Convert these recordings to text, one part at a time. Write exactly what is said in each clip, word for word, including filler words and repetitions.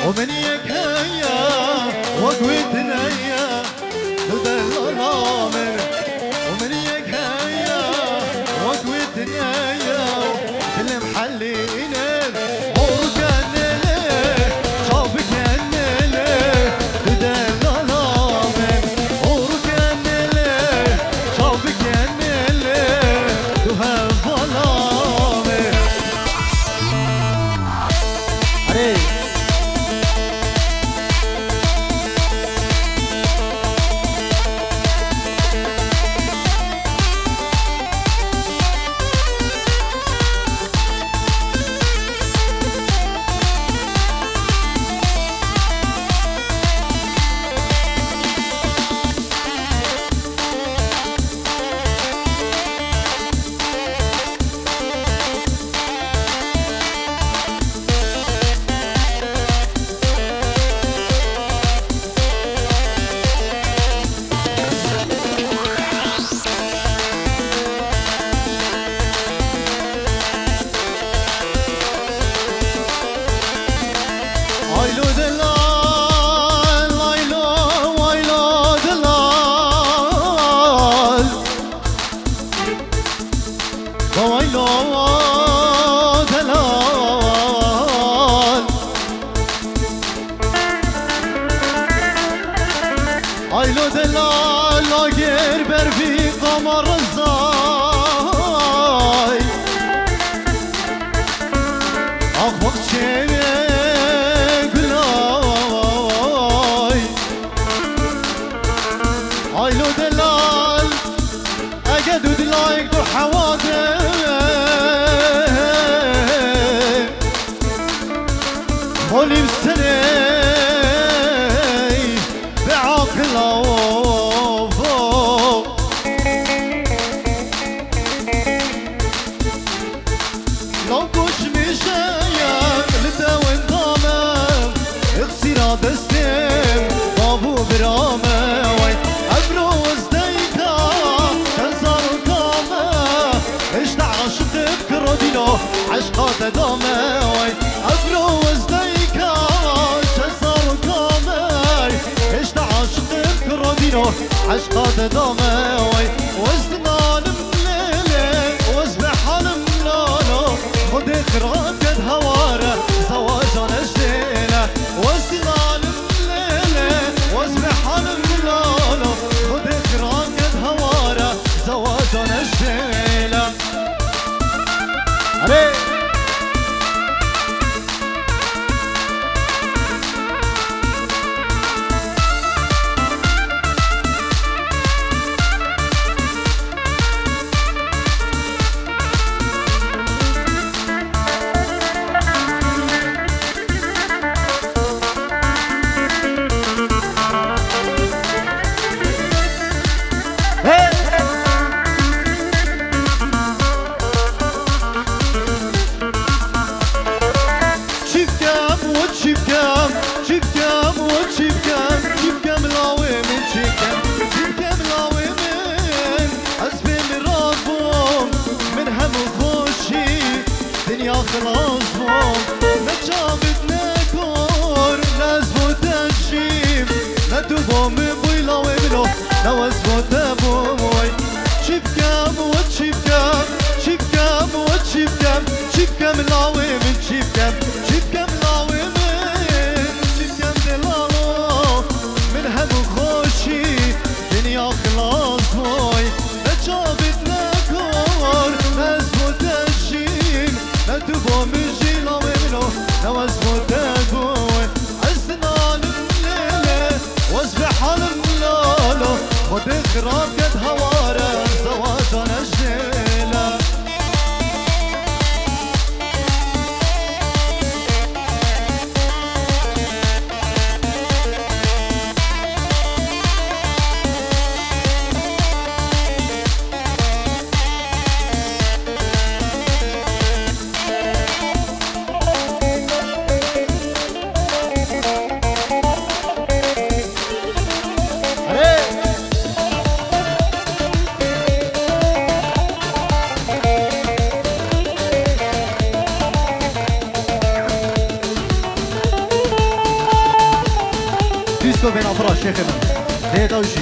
û min yek heye, wek wî tune ye, tu delala min. Û min yek heye, wek wî tune ye, dilim helîne, hor kenile, çav kenile, tu delala min. Hor kenile, çav kenile, tu hevala min. Erê. Aylo delal, aylo, aylo delal. Aylo delal. Aylo delal, agir ber vî qama rizay. Ax baxçeyê gulay. Aylo delal, ege du dilayek du hewa de. Holî serê be aqila vo. Lo goş mi jeyek li dewin dame, iqsîra destê bav û bira me. Wey evro ez deyka çend zaroka me, işte aşiqim kiro dîno eşqa te dame. Wey evro ez deyka çend zaroka me, işte aşiqim kiro dîno eşqa te dame. Wey ez dinalim lêlê, ez be halim lalo, Xwedê qiran ket heware, zewaca nejdêle. Ez dinalim lêlê, ez be halim lalo, Xwedê qiran ket heware, zewaca nejdêle. Erê! Çi bikem, we çi bikem, çi bikem, we çi bikem, çi bikem lawê min, çi bikem, çi bikem lawê min. Ez bê mirat bûm, min hemû xweşî, dinya xilas bûm. Ne çavit ne kor, ne ez bo te jîm, ne tu bo min bûy lawê min o, ne ez bo te bûm. Çi bikem, we çi bikem, çi bikem, we çi bikem, çi bikem lawê min, çi bikem, çi bikem lawê min, çi bikem delalo, min hemû xweşî, dinya xilas bûy. Ne çavit ne kor, ne ez bo te jîm, ne tu bo min jî lawê min o, ne ez bo te bûy. Ez dinalim lêlê, ez be halim lalo, Xwedê qira Bê nafira şêxê min. Dê ew jî.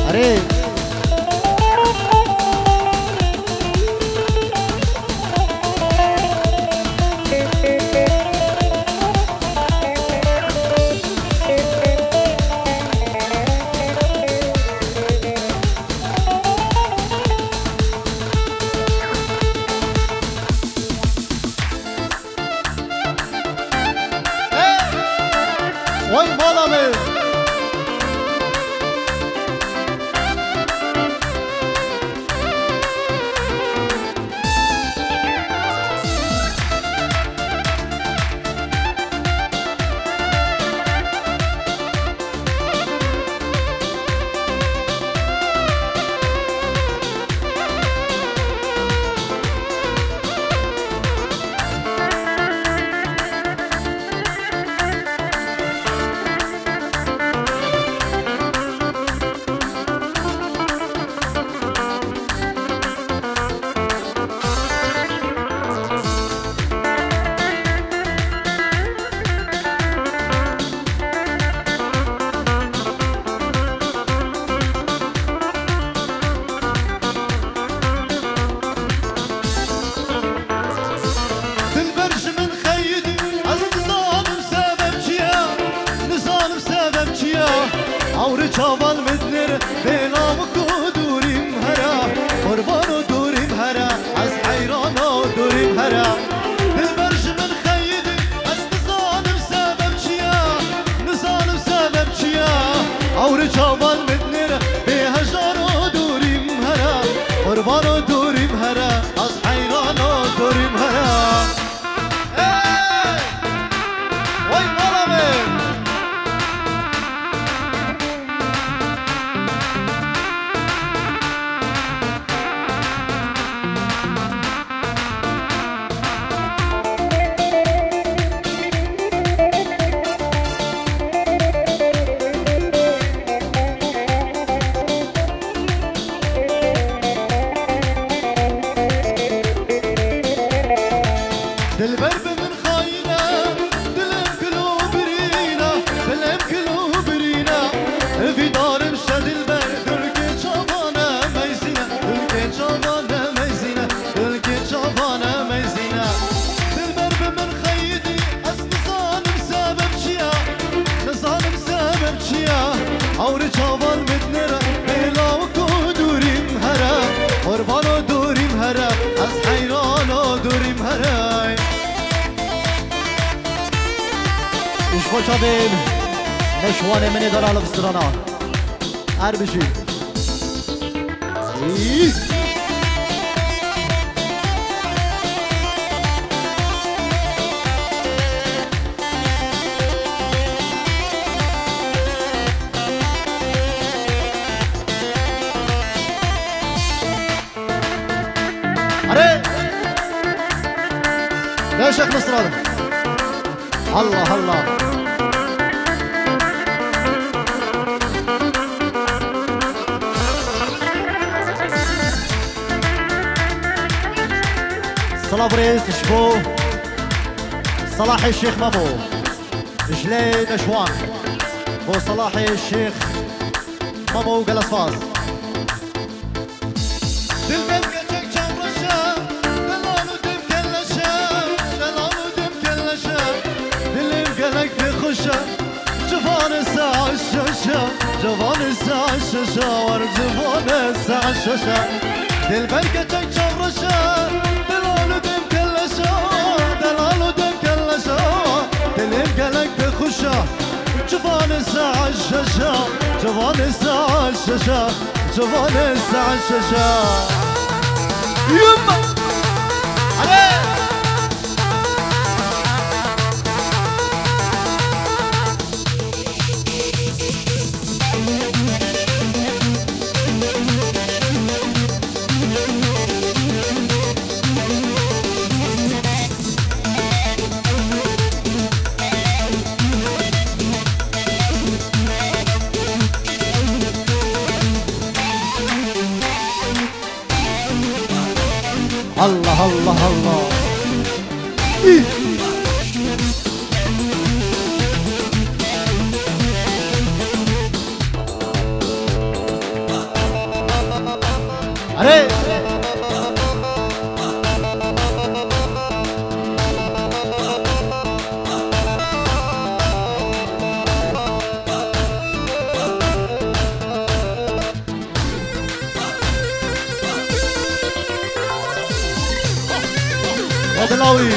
Erê. Hey! Vay mala me! Dilber ji min xeyidî, ez nizanim sebeb çi ye, nizanim sebeb çi ye. Ewri çavan min dinêre, bêla min ku dûrîm here, qurbano dûrîm here, ez heyrano dûrîm here. Dilber ji min xeyidî, ez nizanim sebeb çi ye, nizanim sebeb çi ye. Ewri çavan min dinêre, bê hejaro dûrîm here, qurbano dûrîm here, ez heyrano dûrîm here. Hey! Vay mala me! Dilber bi min xayîne, dilê min kilo birîne, dilê min kilo birîne. Vî darim şe dilber, dulkê çavane meyzîne, dulkê çavane meyzîne, dulkê çavane meyzîne. Dilber bi min xeyidî, ez nizanim sebeb çi ye, nizanim sebeb çi ye. Ewri çavan min dinêre, bêla min ku dûrîm here, qurbano dûrîm here, ez heyrano dûrîm here. Ji xwe çavên neşwanê min ê delal bi strana. Her bijî. Î. Erê! Beşek Misralim. Allah Allah. Silav rêz ji bo Selahê Şêx Memo. Ji lê neşwan. Bo Selahê Şêx Memo gelesfaz. Dilber keçek çavreşe, delal û dêm kelleşe, delal û dêm kelleşe. Dilê min gelek pê xweş e, civanê saet şeş e, civanê saet şeş e, war civanê saet şeş e. Dilber keçek çavreşe, delal û dêm kelleşe, delal û dêm kelleşe. Dilê min gelek pê xweş e, civanê saet şeş e, civanê saet şeş e. Civanê saet şeş e. Yum! Hadi! Allah, Allah, Allah. Ih! Erê! Hadi lawî.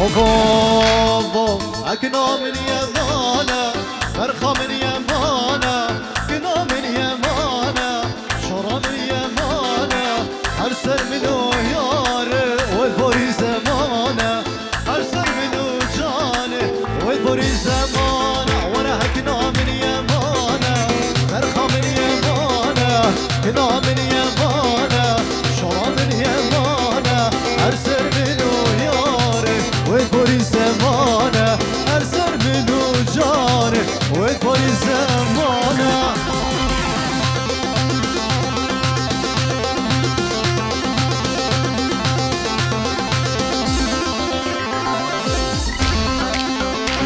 Ovo, ovo, ekna min yemane, berxa min yemane, kina min yemane, şora min yemane, her ser min û yare, wê borî zemane, her ser min û cane, wê borî zemane, were hekna min yemane, berxa min yemane, kina min yemane, şora min yemane, her ser min û yare, wê borî zemane, her ser min û cane, wê borî zemane.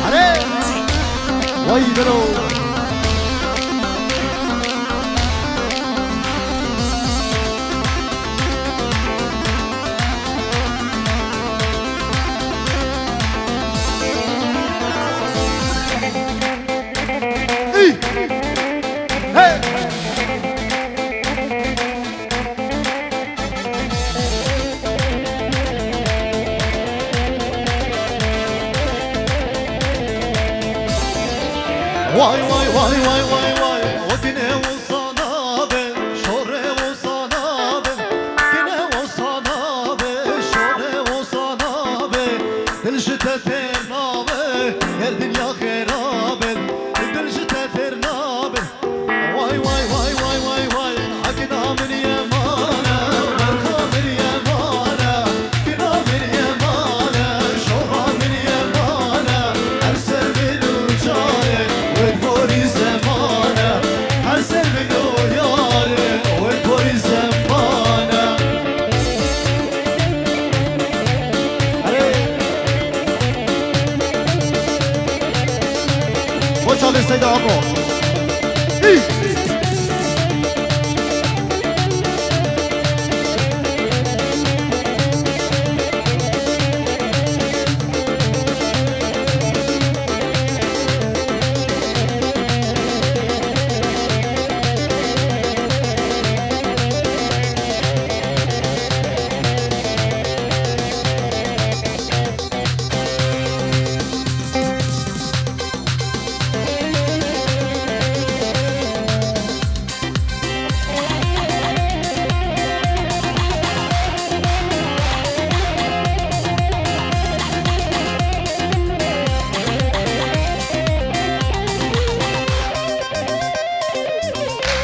Erê! Vay dilo! Ih! Hey! Vay, vay, vay, vay, vay, vay. O dine wisa nabe, şore wisa nabe, dine wisa nabe, şore wisa nabe. Dil ji te têr nabe, her dinya xerabe. Dil ji te têr nabe. Vay, vay, vay, vay, vay, vay. Akina min yemane, berxa min yemane, kina min yemane, şoxa min yemane. Her ser min û çare, wê borî zemane. Her ser min û yare, wê borî zemane. Erê! Bo çavê Seyda Amo. Hî!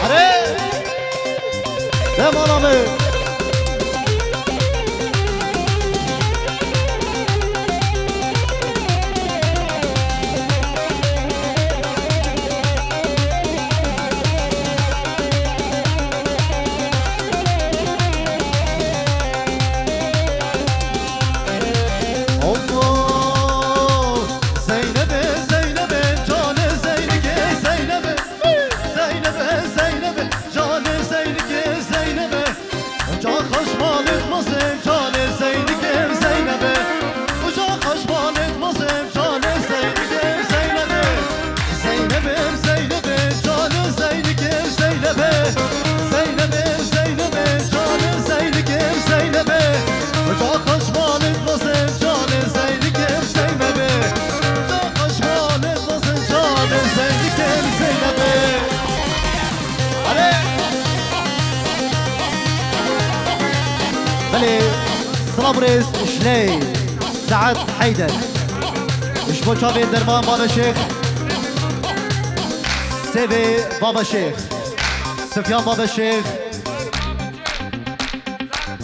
Erê! Demala me. Allah! Zeynebe, Zeynebe, canê Zeynikê Zeynebe. Zeynebe, Zeynebe, canê Zeynikê Zeynebe. Uca xeşmalê mezin canê Zeynikê Zeynebe. Uca xeşmalê mezin canê Zeynikê Zeynebe. Zeynebim, Zeynebim, canê Zeynikê Zeynebe. Zeynebim, Zeynebim, canê Zeynikê Zeynebe. Uca xeşmalê mezin canê Zeynikê Zeynebe. Uca xeşmalê mezin canê Zeynikê Zeynebe. Erê! Belê, silav rêz ji lê Sead Heyder. Ji bo çavê Derman Bala Şêx. Lêvê Baba Şêx. Sufyan Baba Şêx.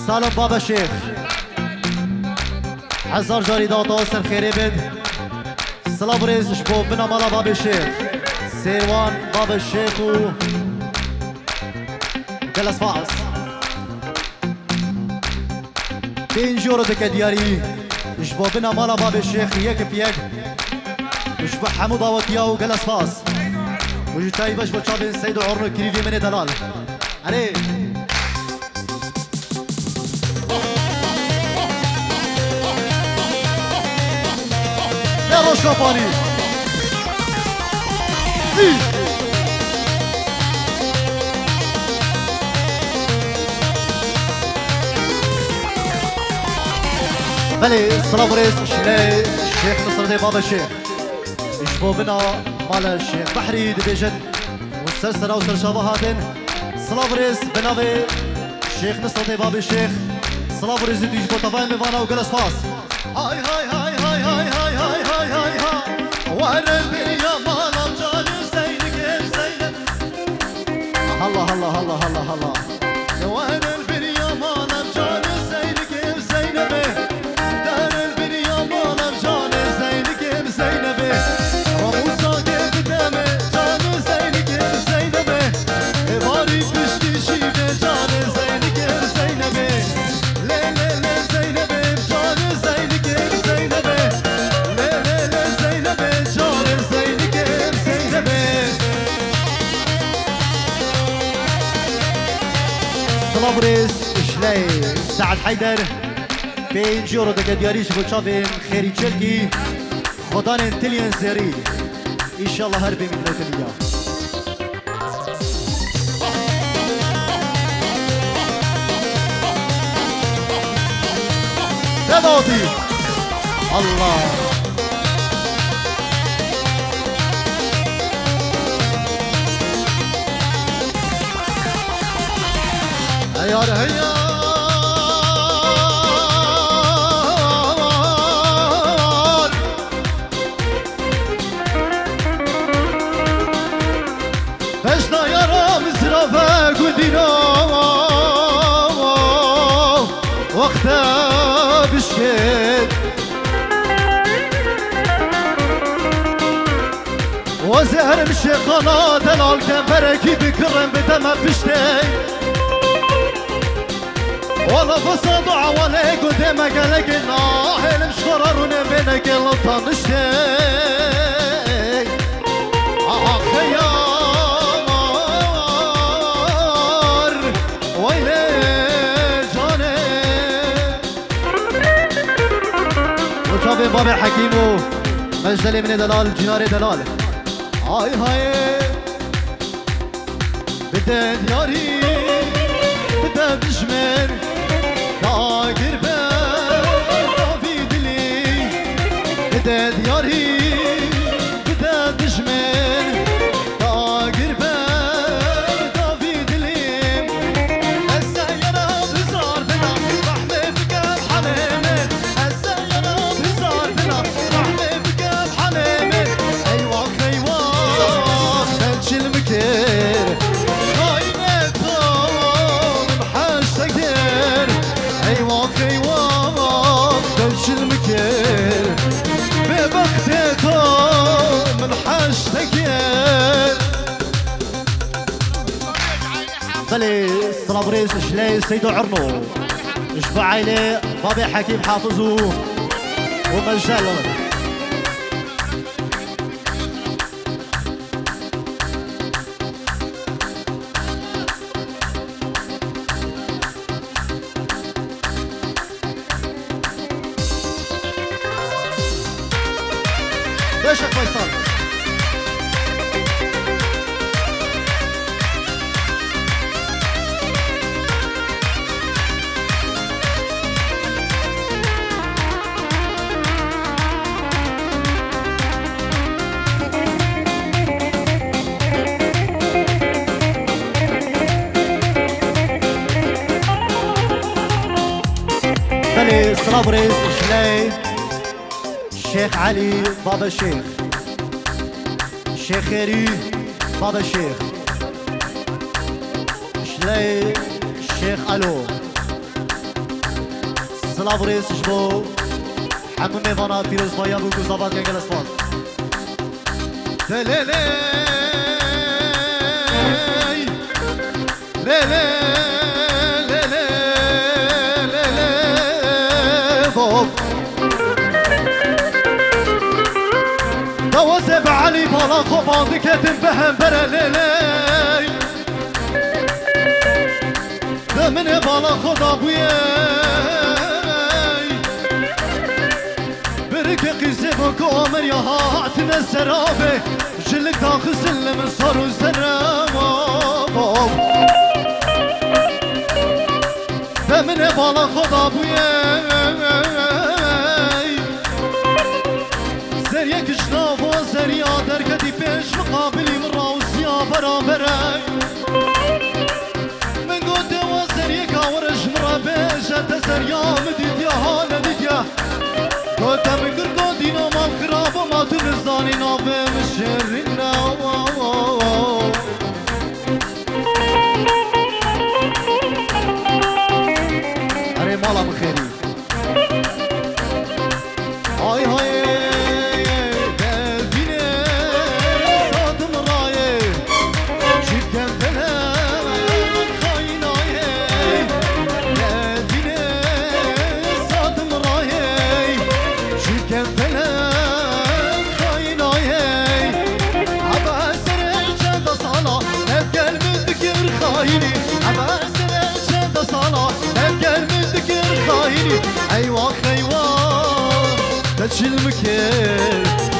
Salom Baba Şêx. Hezar carî data ser xêrê bin. Silav û rêz ji bo bina mala Babê Şêx. Sêrwan Babê Şêx û Gelesfas. Pêncî euro dike diyarî ji bo bina mala Babê Şêx yek bi yek. Ji bo hemû dawetiya û gelek spas. Û ji taybet ji bo çavên Seydo Orno kirîvê min ê delal. Erê. Ne roj kapanî. Î. Belê, silav û rêz ji lê Şêx Nisrê Baba Şêx. Ji bo bina mala Şêx Behrî dibêjin û ser sera û ser çava hatin. Silav û rêz bi navê Şêx Nisrê Babê Şêx. Silav û rêzê tu ji bo tevayê mêvana û gelek spas. Hay hay hay hay hay hay hay hay hay ha. Were beriya mala canê Zeynekê Zeynep. Allah Allah Allah Allah Allah. Were beriya mala canê Zeynekê Zeynepê. Were beriya mala canê Zeynekê Zeynepê. Ramûsa gel dideme canê Zeynekê Zeynepê. Êvarî piştî şîvê canê Zeynekê Zeynepê. Lê lê lê Zeynepê, canê Zeynekê Zeynepê. Lê lê lê Zeynepê, canê Zeynekê Zeynepê. Silav û rêz ji lê Sead Heyder. Pêncî euro dike diyarî ji bo çavên Xêrî Çelkî. Xwedanên tiliyên zêrî. Înşallah her bê mînetiliya. Nedadî. Allah. Heyar heyar. Beşda yara mizrafe gundîna wexte bişkên. Wezê herim şêxana delal kemberekî bikirin bideme piştê. Wala fisa dua wale gudê me gelekê nahêlim ji xwe re rûnê vênekê li taniştê. Aha xeyar, weylê canê. Û çavê babê Hekîm û mejdelê min ê delal, Cînarê delal. Ay hayê. Bide diyarî, bide dijmin, dagir be davî dilî. Bide diyarî, bide dijmin, dagir be davî dilî. Ez seyra bizar bina, rehmê bikem hemê min. Ez seyra bizar bina, rehmê bikem hemê min. Eywa Eywa, te çil min kir, xayine to min heş te kir. Eywa, eywa, te çil min kir, bêbextê to min heş te kir. Belê, silav rêz ji lê Seydo Erno. Ji bo aîlê babê Hekîm Hafiz û, û Mejel. Beşe Faysal. Belê, silav rêz ji lê Şêx Elî, Baba Şêx. Şêx Xêrî, Bade Şêx. Şiley Şêx Elo. Silav û rêz ji bo hemû mêvana pîrozbahiya bû ku zavat gelgel spas. Lê lê lê. Lê lê, lê lê, lê lê, bab. Dawazê be Elî bala xwe bandiketin be hembere lê lê. De min ê bala xwe dabûyê. Birike qîzê bo ku Omer ya hatine seravê. Jilik daxistin li min sar û zerre. De min ê bala xwe dabûyê. Zeriyek ji nava zeriya derketî pêş miqabilî min rawisiya beramberê. Min gotê wa zeriyeka were ji min re bêje, te zeriya min dîtiye ha nedîtiye. Gote min girko dîno mal xirabo ma tu nizanî navê min şêrîn e. Erê mala min xêrî. Ay hay, devînê sadim rayê, çirken felek xayinayê. Devînê sadim rayê, çirken felek xayinayê. Ebe serê çenda sala, ev gel min dikir xayinî. Ebe serê çenda sala, ev gel min dikir xayinî. Eywa eywa, te çil min kir.